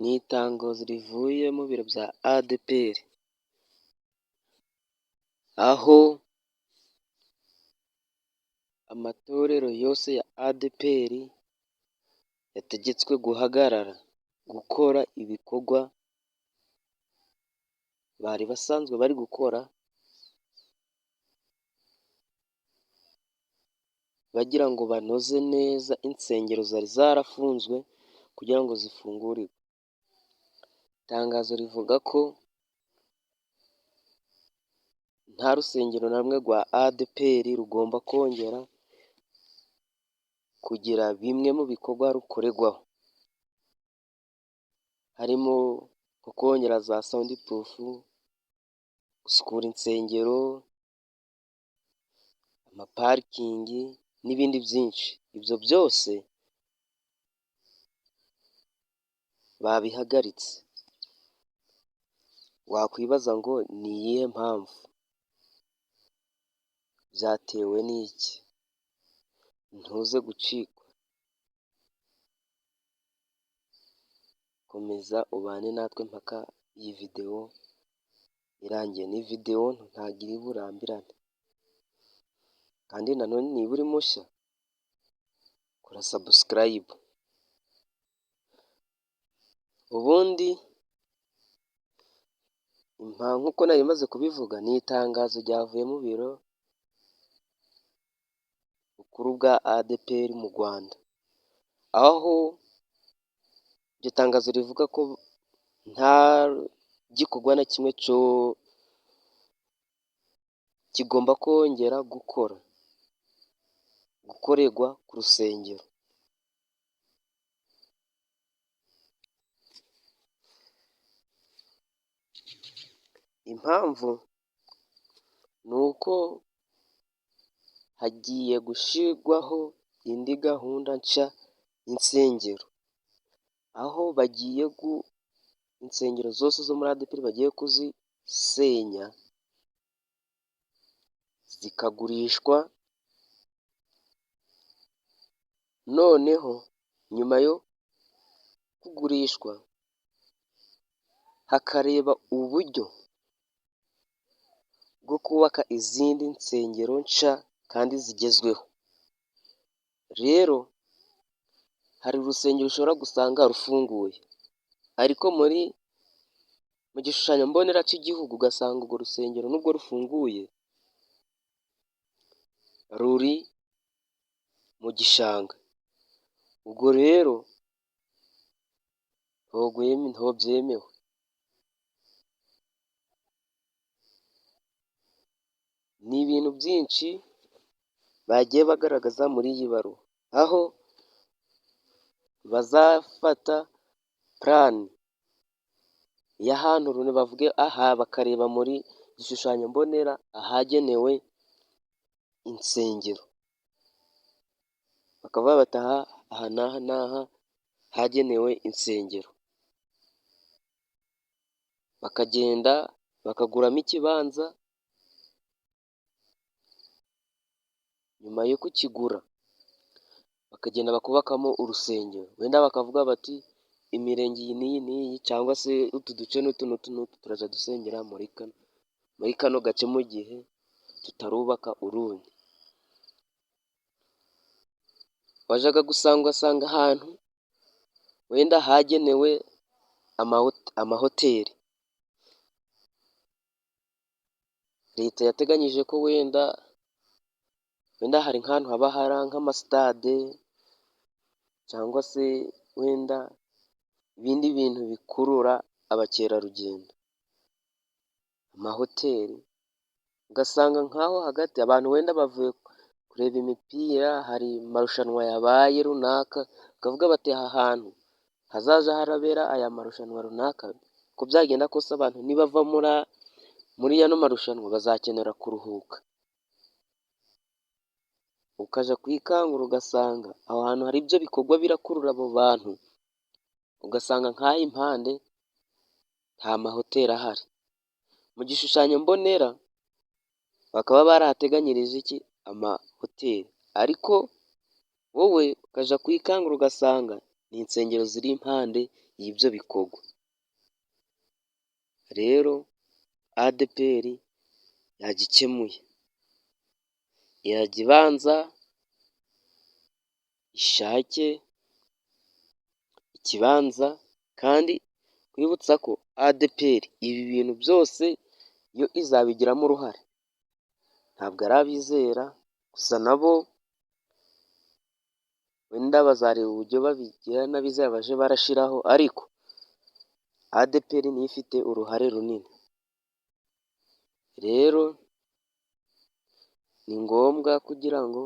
Ni itangazo rivuye mu biro bya ADEPR, aho amatorero yose ya ADEPR yategetswe guhagarara gukora ibikorwa bari basanzwe bari gukora, bagira ngo banoze neza insengero zari zarafunzwe kugira ngo zifungurirwe. Itangazo rivuga ko nta rusengero na rumwe rwa ADEPR rugomba kongera kugira bimwe mu bikorwa rukorerwaho, harimo nko kongera za sawundipurufu, gusukura insengero, amaparikingi n'ibindi byinshi. Ibyo byose babihagaritse. Wakwibaza ngo ni iyihe mpamvu? Byatewe n'iki? Ntuze gucikwa. Komeza ubane natwe mpaka iyi videwo irangiye. Ni videwo ntabwo iri burambirane, kandi nanone niba uri mushya kora subscribe. Ubundi nk'uko nari maze kubivuga, ni itangazo ryavuye mu biro bukuru bwa ADEPR mu Rwanda, aho iryo tangazo rivuga ko nta gikorwa na kimwe kigomba kongera gukorerwa ku rusengero. Impamvu ni uko hagiye gushyirwaho indi gahunda nshya y'insengero, aho bagiye insengero zose zo muri ADEPR bagiye kuzisenya zikagurishwa, noneho nyuma yo kugurishwa hakareba uburyo bwo kubaka izindi nsengero nshya kandi zigezweho. Rero hari urusengero ushobora gusanga rufunguye, ariko mu gishushanyo mbonera cy'igihugu ugasanga urwo rusengero nubwo rufunguye ruri mu gishanga. Ubwo rero ntabwo byemewe. Ni ibintu byinshi bagiye bagaragaza muri iyi baruwa, aho bazafata purani y'ahantu bavuge aha, bakareba muri gishushanyo mbonera ahagenewe insengero, bakavuga bati aha aha n'aha n'aha hagenewe insengero, bakagenda bakaguramo ikibanza, nyuma yo kukigura bakagenda bakubakamo urusengero, wenda bakavuga bati imirenge iyi n'iyi n'iyi cyangwa se utu duce n'utu n'utu n'utu turajya dusengera muri kano gace mu gihe tutarubaka urundi. Wajyaga gusanga ugasanga ahantu wenda hagenewe amahoteli, Leta yateganyije ko wenda hari nk'ahantu haba hari nk'amasitade, cyangwa se wenda ibindi bintu bikurura abakerarugendo, amahoteli. Ugasanga nk'aho hagati abantu wenda bavuye kureba imipira, hari amarushanwa yabaye runaka, bakavuga bati aha hantu hazajye harabera aya marushanwa runaka, uko byagenda kose abantu nibava muri ano marushanwa bazakenera kuruhuka. Ukajya kwikangura ugasanga aho hantu hari ibyo bikorwa birakurura abo bantu, ugasanga nk'aha impande nta mahoteli ahari. Mu gishushanyo mbonera bakaba barahateganyirije iki? Amahoteli. Ariko wowe ukajya kwikangura ugasanga Ni insengero ziri impande y'ibyo bikorwa. Rero ADEPR yagikemuye, irajya ibanza ishake ikibanza, kandi nkwibutsa ko ADEPR ibi bintu byose yo izabigiramo uruhare. Ntabwo ari abizera gusa na bo wenda bazareba uburyo babigira n'abizera baje barashyiraho, ariko ADEPR ni yo ifite uruhare runini. Rero ni ngombwa kugira ngo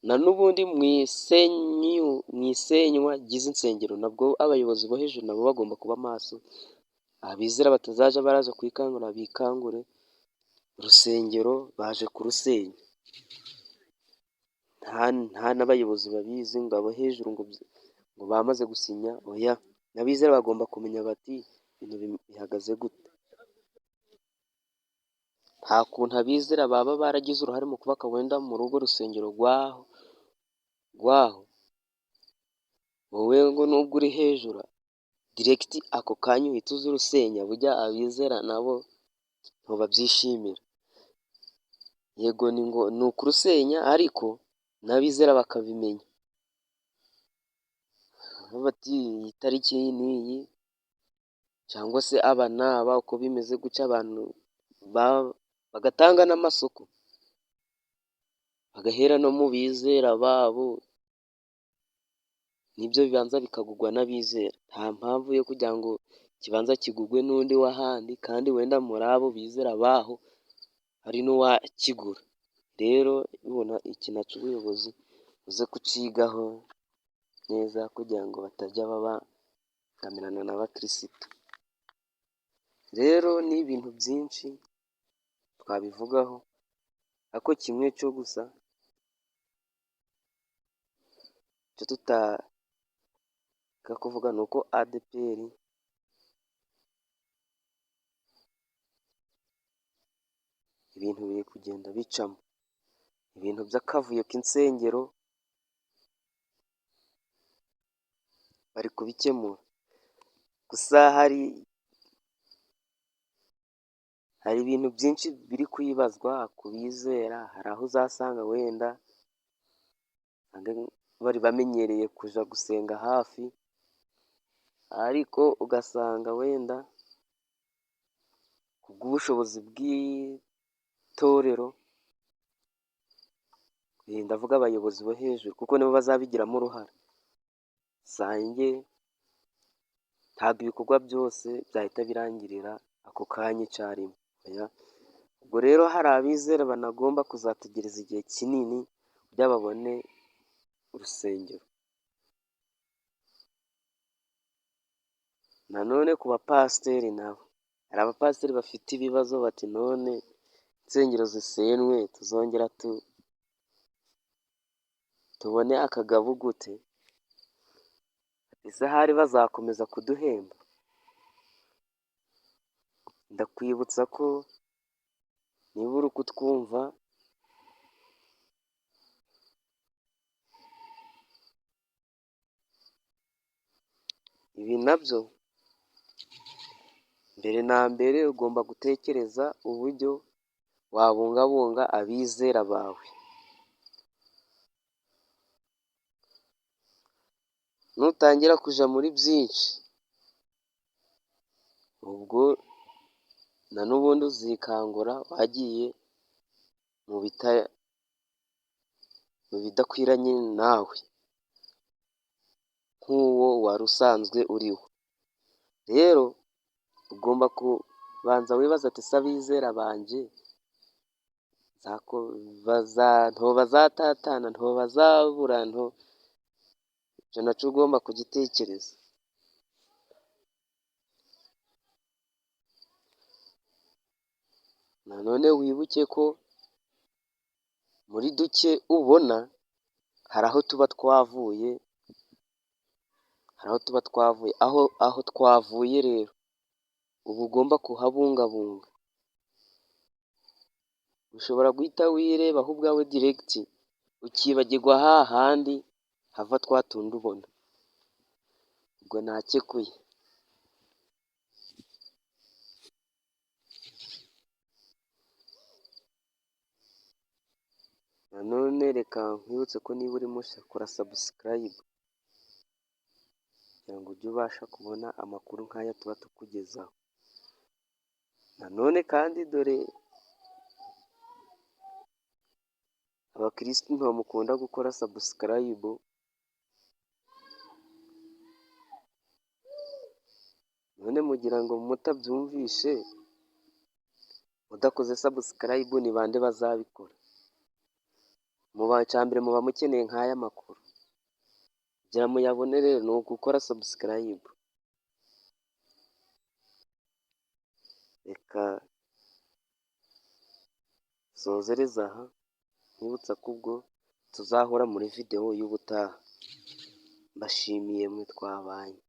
na n'ubundi mu isenywa ry'izi nsengero, nabwo abayobozi bo hejuru na bo bagomba kuba maso, abizera batazajya baraza kwikangura bikangure urusengero baje kurusenya, nta n'abayobozi babizi ngo abo hejuru ngo bamaze gusinya, oya n'abizera bagomba kumenya bati ibintu bihagaze gute. Nta kuntu abizera baba baragize uruhare mu kubaka wenda muri urwo rusengero rwaho, wowe ngo nubwo uri hejuru diregiti ako kanya uhita uza urusenya, burya abizera na bo ntibabyishimira. Yego ni ukurusenya ariko n'abizera bakabimenya, bati iyi tariki n'iyi cyangwa se aba n'aba uko bimeze gutya, abantu bagatanga n'amasoko, bagahera no mu bizera babo, n'ibyo bibanza bikagurwa n'abizera. Nta mpamvu yo kugira ngo ikibanza kigurwe n'undi w'ahandi, kandi wenda muri abo bizera baho hari n'uwakigura. Rero ubona iki na cyo ubuyobozi buze kucyigaho neza, kugira ngo batajya babangamirana n'abakirisitu. Rero ni ibintu byinshi twabivugaho, ariko kimwe cyo gusa icyo tutareka kuvuga ni uko ADEPR ibintu biri kugenda bicamo, ibintu by'akavuyo k'insengero bari kubikemura. Gusa hari ibintu byinshi biri kwibazwa ku bizera, hari aho uzasanga wenda bari bamenyereye kujya gusenga hafi, ariko ugasanga wenda kubw'ubushobozi bw'itorero, ndavuga abayobozi bo hejuru kuko nibo bazabigiramo uruhare, usange ntabwo ibikorwa byose byahita birangirira ako kanya icyarimwe. Ubwo rero hari abizera banagomba kuzategereza igihe kinini kugira babone urusengero. Nanone ku bapasiteri nabo, hari abapasiteri bafite ibibazo bati none insengero zisenywe tuzongera tubone akagabo gute? Ese ahari bazakomeza kuduhemba? Ndakwibutsa ko niba uri kutwumva ibi nabyo mbere na mbere ugomba gutekereza uburyo wabungabunga abizera bawe. Nutangira kujya muri byinshi, ubwo na n'ubundi uzikangura wagiye mu bidakwiranye nawe nk'uwo wari usanzwe uriwo. Rero ugomba kubanza wibaza uti ese abizera banjye ntibazatatana, ntibazabura? Icyo na cyo ugomba kugitekereza. Nanone wibuke ko muri duke ubona hari aho tuba twavuye, hari aho tuba twavuye, aho twavuye rero uba ugomba kuhabungabunga. Ushobora guhita wirebaho ubwawe diregiti, ukibagirwa hahandi hava twa tundi ubona. Ubwo nakekuye. Nanone reka nkwibutse ko niba uri mushya kora subscribe kugira ngo ujye ubasha kubona amakuru nk'aya tuba tukugezaho. Nanone kandi dore abakirisitu ntimukunda gukora subscribe, none mugira ngo mutabyumvishe mudakoze subscribe ni bande bazabikora? Icya mbere muba mukeneye nk'aya makuru, kugira muyabone rero ni ugukora subscribe. Reka nsozereze aha nkwibutsa ko ubwo tuzahura muri videwo y'ubutaha. Mbashimiye mwe twabanye.